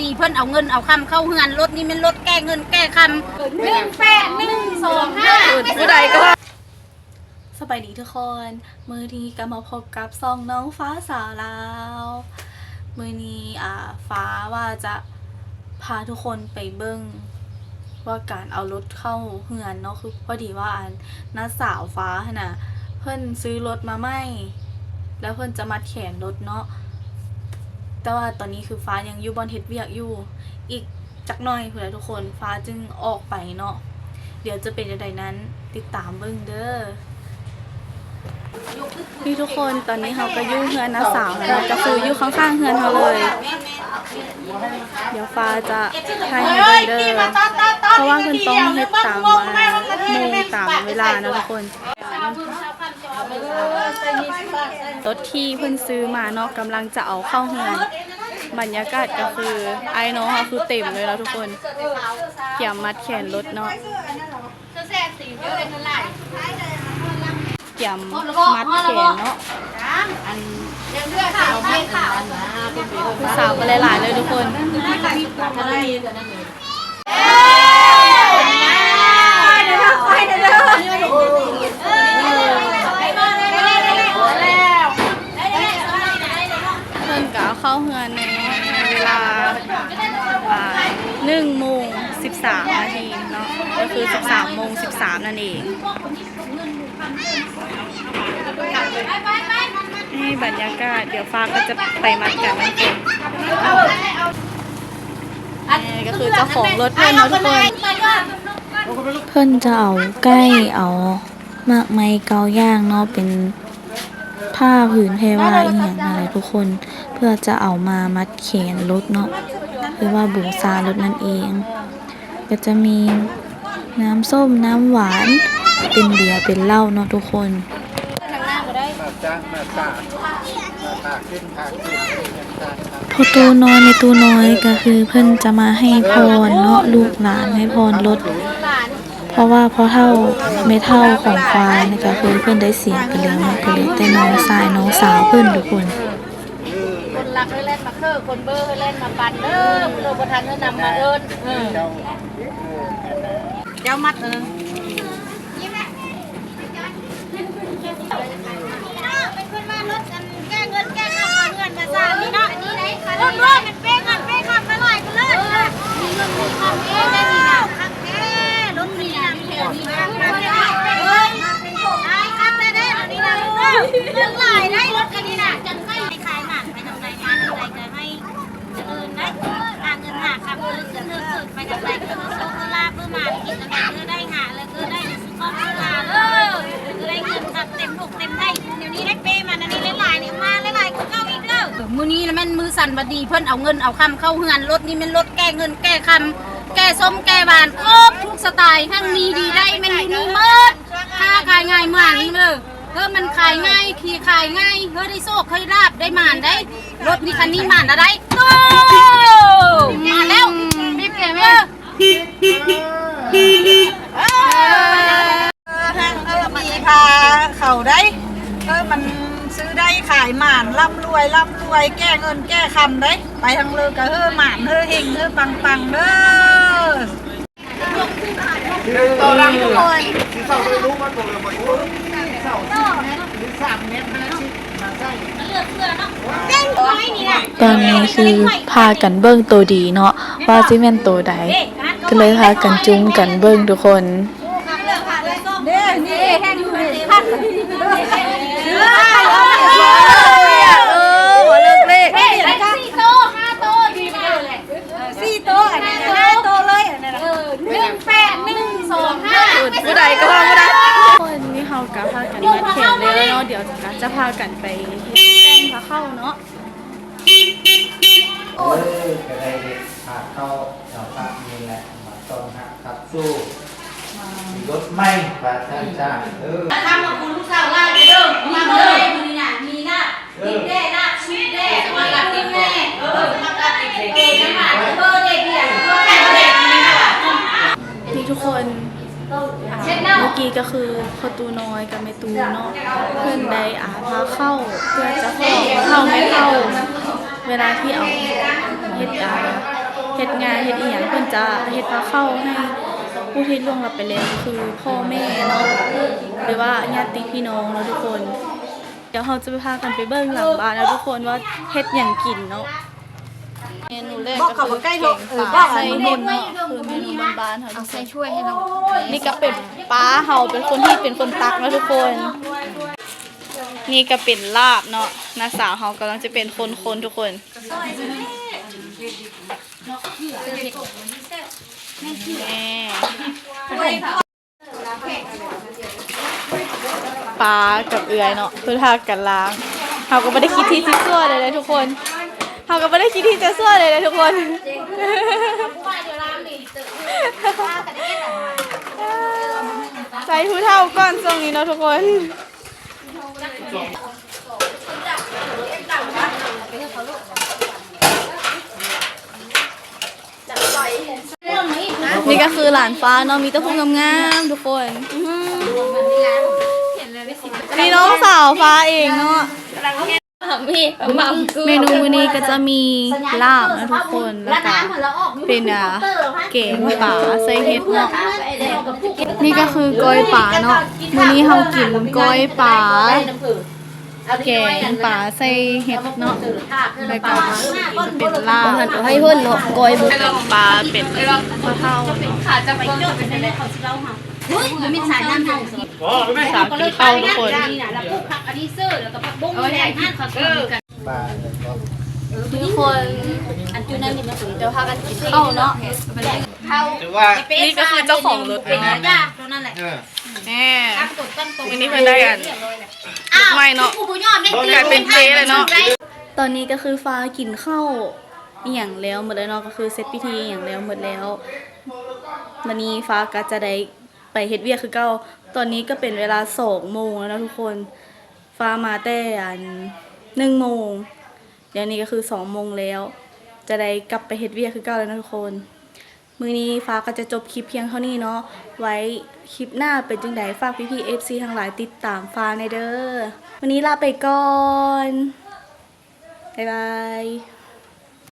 ດີເພິ່ນເອົາເງິນເອົາຄຳເຂົ້າເຮືອນ. ລົດນີ້ແມ່ນລົດແກ້ເງິນແກ້ຄຳ ໜຶ່ງແປດໜຶ່ງສອງຫ້າ ຜູ້ໃດກໍ ສະບາຍດີທຸກຄົນ ມື້ນີ້ກໍມາພົບກັບຊ່ອງນ້ອງຟ້າສາວລາວ. ມື້ນີ້ ອ່າ ຟ້າວ່າຈະພາທຸກຄົນໄປເບິ່ງວ່າການເອົາລົດເຂົ້າເຮືອນເນາະ ຄືພໍດີວ່າ ອັນ ນ້າສາວຟ້າຫັ້ນນະ ເພິ່ນຊື້ລົດມາໃໝ່ ແລ້ວເພິ່ນຈະມັດແຂນລົດເນາະ. ແຕ່ວ່າຕອນນີ້ຄືຟ້າຍັງຢູ່ບ່ອນເຮັດວຽກຢູ່ ອີກຈັກໜ້ອຍພຸ້ນແຫຼະທຸກຄົນ ຟ້າຈຶ່ງອອກໄປເນາະ. ດຽວຈະເປັນຈັ່ງໃດນັ້ນ ຕິດຕາມເບິ່ງເດີ. ນີ້ທຸກຄົນ ຕອນນີ້ເຮົາກໍຢູ່ເຮືອນນ້າສາວແລ້ວເນາະ ກໍຄືຢູ່ຂ້າງໆເຮືອນເຮົາເລີຍ. ດຽວຟ້າຈະຖ່າຍໃຫ້ເບິ່ງເດີ ເພາະວ່າເພິ່ນຕ້ອງເຮັດຕາມ ອ່າ ໂມງຕາມເວລາເນາະທຸກຄົນ. ລົດທີ່ເພິ່ນຊື້ມາເນາະ ກຳລັງຈະເອົາເຂົ້າເຮືອນ. ບັນຍາກາດກໍຄືອ້າຍນ້ອງເຮົາຄືເຕັມເລີຍເນາະທຸກຄົນ ກຽມມັດແຂນລົດເນາະ ກຽມມັດແຂນເນາະ. ຜູ້ສາວກໍຫຼາຍໆເລີຍທຸກຄົນ. ເພິ່ນກໍເຂົ້າເຮືອນໃນເວລາ ອ່າ ໜຶ່ງໂມງສິບສາມນາທີເນາະ ກໍຄືສິບສາມໂມງສິບສາມນັ້ນເອງ. ນີ້ບັນຍາກາດ ດຽວຟ້າກໍຈະໄປມັດກັນນຳເພິ່ນ. ນີ້ກໍຄືເຈົ້າຂອງລົດເພິ່ນເນາະທຸກຄົນ. ເພິ່ນຈະເອົາໄກ່ ເອົາໝາກໄມ້ເກົ້າຢ່າງເນາະ ເປັນຜ້າຜືນແພວາອີ່ຫຍັງຫັ້ນແຫຼະທຸກຄົນ ເພື່ອຈະເອົາມາມັດແຂນລົດເນາະ ເພື່ອວ່າບູຊາລົດນັ້ນເອງ. ກໍຈະມີນ້ຳສົ້ມ ນ້ຳຫວານ ເປັນເບຍ ເປັນເຫຼົ້າເນາະທຸກຄົນ. ພໍ່ຕູ້ນ້ອຍ ແມ່ຕູ້ນ້ອຍ ກໍຄືເພິ່ນຈະມາໃຫ້ພອນເນາະ ລູກຫຼານໃຫ້ພອນລົດ ເພາະວ່າພໍ່ເຖົ້າແມ່ເຖົ້າຂອງຄວາຍນີ້ ກໍຄືເພິ່ນໄດ້ເສຍໄປແລ້ວເນາະ ກໍເຫຼືອແຕ່ນ້ອງຊາຍນ້ອງສາວເພິ່ນທຸກຄົນ. ຄົນລັກເຮີ້ຍແລ່ນມາເຄີ ຄົນເບີເຮີ້ຍແລ່ນມາປັ່ນເດີ ເພື່ອບໍ່ທັນເຮີ້ຍນຳມາເອີ້ນ. ເອີ ເຈົ້າມັດ ເອີ ເປັນຄົນວ່າລົດອັນແກ້ເງິນແກ້ຄຳເຮືອນມາສ້າງນີ້ເນາະ ນີ້ໄດ໋ ລົດດ້ວຍ ມັນເປເງິນເປຄຳມາຫຼາຍກວ່າເລີຍ ມີເງິນມີຄຳເອງໄດ້ນີ້ນະ ຄັກແທ້ ລົດນີ້ນະ ມີເງິນມີຄຳ ເອີ ຫຼາຍຄັກແທ້ເດ້ ອັນນີ້ນະ ເງິນຫຼາຍໄດ໋ ລົດອັນນີ້ນະ ຈັ່ງໃຫ້ຂາຍໝານ ໄປທາງໃດມາທາງໃດກໍໃຫ້ຈະເລີນໄດ້ ຫາເງິນຫາຄຳເດີ ຂຶ້ນເດີ ຂຶ້ນໄປທາງໃດກໍເດີ ໂຊກເດີ ລາບເດີ ມາກິນທາງໃດເດີ ໄດ້ຫາແລ້ວເດີ ໄດ້ສຸຂະພາບເດີ ໄດ້ເງິນຄັກເຕັມອົກເຕັມໃຈ ດຽວນີ້ໄດ້ເປມາ ອັນນີ້ຫຼາຍໆນີ້ມາຫຼາຍໆກວ່າເກົ່າອີກເດີ. ມື້ນີ້ລະແມ່ນມື້ສັນບະດີ ເພິ່ນເອົາເງິນເອົາຄຳເຂົ້າເຮືອນ ລົດນີ້ແມ່ນລົດແກ້ເງິນແກ້ຄຳ ແກ້ສົ້ມແກ້ຫວານ ຄົບທຸກສະໄຕ ທັງມີດີໄດ້ແມ່ນຢູ່ນີ້ໝົດ ຄ້າຂາຍງ່າຍໝານເດີ. ເອີ ມັນຂາຍງ່າຍ ຂີ່ຂາຍງ່າຍ ເຮີ້ຍ ໄດ້ໂຊກ ເຮີ້ຍ ລາບ ໄດ້ໝານໄດ໋ ລົດນີ້ຄັນນີ້ໝານລະໄດ໋. ໂອ້ ມາແລ້ວ ບີບແກແມ່ ເອີ ເອີ ມີພາເຂົ້າໄດ໋ ເອີ ມັນຊື້ໄດ້ຂາຍໝານ ລ່ຳລວຍ ລ່ຳລວຍ ແກ້ເງິນແກ້ຄຳໄດ໋ ໄປທາງເລີກະເຮີ້ຍໝານ ເຮີ້ຍເຮັງ ເຮີ້ຍປັງໆເດີ. ທຸກຄົນ ຕອນນີ້ຄືພາກັນເບິ່ງໂຕດີເນາະ ວ່າຊິແມ່ນໂຕໃດ ກໍເລີຍພາກັນຈຸ່ມກັນເບິ່ງທຸກຄົນ. ເອີ ບໍ່ເລີກເລກ ເອີ ສີ່ໂຕ ຫ້າໂຕ ດີໄປເລີຍ. ເອີ ສີ່ໂຕ ອັນນັ້ນຫ້າໂຕເລີຍ ອັນນັ້ນ ເອີ ໜຶ່ງແປດໜຶ່ງສອງຫ້າ ຜູ້ໃດກໍວ່າບໍ່ໄດ້. ຄົນນີ້ເຮົາກໍພາກັນມັດແຂນແລ້ວເນາະ ດຽວກໍຈະພາກັນໄປເຮັດແປ້ງພາເຂົ້າເນາະ. ເອີ ກໍໄດ້ເຮັດພາເຂົ້າເຈົ້າພານີ້ແຫຼະ ມາຕ້ອນຮັບຂັບສູ້ ລົດໃໝ່ວ່າຊັ້ນຈ້າ. ເອີ ທຳມາຄູລູກສາວຫຼາຍເດີ ມາເລີຍ ມື້ນີ້ນະ ມີລາບ ດິບແດ່ ລາບສຸກແດ່ ສະມາກັດດິບແດ່ ເອີ ສະມາກັດດິບແດ່ ເອີ ເອີ ເດເບຍ ເອີ ເດເບຍ ນີ້ທຸກຄົນ ອ່າ ເມື່ອກີ້ກໍຄືພໍ່ຕູ້ນ້ອຍກັບແມ່ຕູ້ເນາະ ເພິ່ນໄດ້ ອ່າ ພາເຂົ້າເພື່ອຈະຂໍພໍ່ເຖົ້າແມ່ເຖົ້າ ເວລາທີ່ເອົາເຮັດ ອ່າ ອີ່ຫຍັງ ເພິ່ນຈະເຮັດພາເຂົ້າໃຫ້ຜູ້ທີ່ລ່ວງລັບໄປແລ້ວ ຄືພໍ່ແມ່ເນາະ ຫຼືວ່າຍາດຕິພີ່ນ້ອງເນາະທຸກຄົນ. ດຽວເຮົາຈະພາກັນໄປເບິ່ງຫຼັງບ້ານເນາະທຸກຄົນ ວ່າເຮັດຫຍັງກິນເນາະ. ເມນູແລກກໍຄືແກງປາໃສ່ເຫັດເນາະ ຄືເມນູບ້ານໆເຮົາ ເອົາໃສ່ຖ້ວຍໃຫ້ເຮົາ. ນີ້ກໍເປັນປ້າເຮົາເປັນຄົນເຮັດ ເປັນຄົນຕັກເນາະທຸກຄົນ. ນີ້ກໍເປັນລາບເນາະ ນ້າສາວເຮົາກຳລັງຈະເປັນຄົນຄົນທຸກຄົນ. ນີ້ ປ້າກັບເອື້ອຍເນາະ ເພິ່ນພາກັນລ້າງ. ເຮົາກໍບໍ່ໄດ້ຄິດທີ່ຊິຊົ່ວເລີຍເດ້ທຸກຄົນ ເຮົາກໍບໍ່ໄດ້ຄິດທີ່ຈະຊົ່ວເລີຍເດ້ທຸກຄົນ. ໃສ່ຜູ້ເຖົ້າກ່ອນຊ່ວງນີ້ເນາະທຸກຄົນ. ນີ້ກໍຄືຫຼານຟ້າເນາະ ມີແຕ່ຜູ້ງາມໆທຸກຄົນ. ນີ້ນ້ອງສາວຟ້າເອງເນາະ. ເມນູມື້ນີ້ກໍຈະມີລາບເນາະທຸກຄົນ ແລ້ວກໍເປັນ ອ່າ ແກງປາໃສ່ເຫັດເນາະ. ນີ້ກໍຄືກ້ອຍປາເນາະ ມື້ນີ້ເຮົາກິນກ້ອຍປາ ແກງປາໃສ່ເຫັດເນາະ ແລ້ວກໍເປັນລາບ ເອົາໃຫ້ເພິ່ນເນາະ ກ້ອຍບຸ ປາເປັນປາເທົ້າເນາະ. ສາວກິນເຂົ້າທຸກຄົນ. ທຸກຄົນ ດຽວພາກັນກິນເຂົ້າເນາະ. ນີ້ກໍຄືເຈົ້າຂອງລົດເນາະ ແນ່ ມື້ນີ້ເພິ່ນໄດ້ອັນ ລົດໃໝ່ເນາະ ກາຍເປັນເຈ້ແລ້ວເນາະ. ຕອນນີ້ກໍຄືຟ້າກິນເຂົ້າອີ່ຫຍັງແລ້ວໝົດແລ້ວເນາະ ກໍຄືເສັດພິທີອີ່ຫຍັງແລ້ວໝົດແລ້ວ. ມື້ນີ້ຟ້າກໍຈະໄດ້ໄປເຮັດວຽກຄືເກົ່າ. ຕອນນີ້ກໍເປັນເວລາສອງໂມງແລ້ວເນາະທຸກຄົນ. ຟ້າມາແຕ່ອັນໜຶ່ງໂມງ ດຽວນີ້ກໍຄືສອງໂມງແລ້ວ ຈະໄດ້ກັບໄປເຮັດວຽກຄືເກົ່າແລ້ວເນາະທຸກຄົນ. ມື້ນີ້ຟ້າກໍຈະຈົບຄລິບພຽງເທົ່ານີ້ເນາະ. ໄວ້ຄລິບໜ້າເປັນຈັ່ງໃດ ຝາກພີ່ໆ ເອັຟຊີ ທັງຫຼາຍຕິດຕາມຟ້າແດ່ເດີ. ມື້ນີ້ລາໄປກ່ອນ ບາຍບາຍ.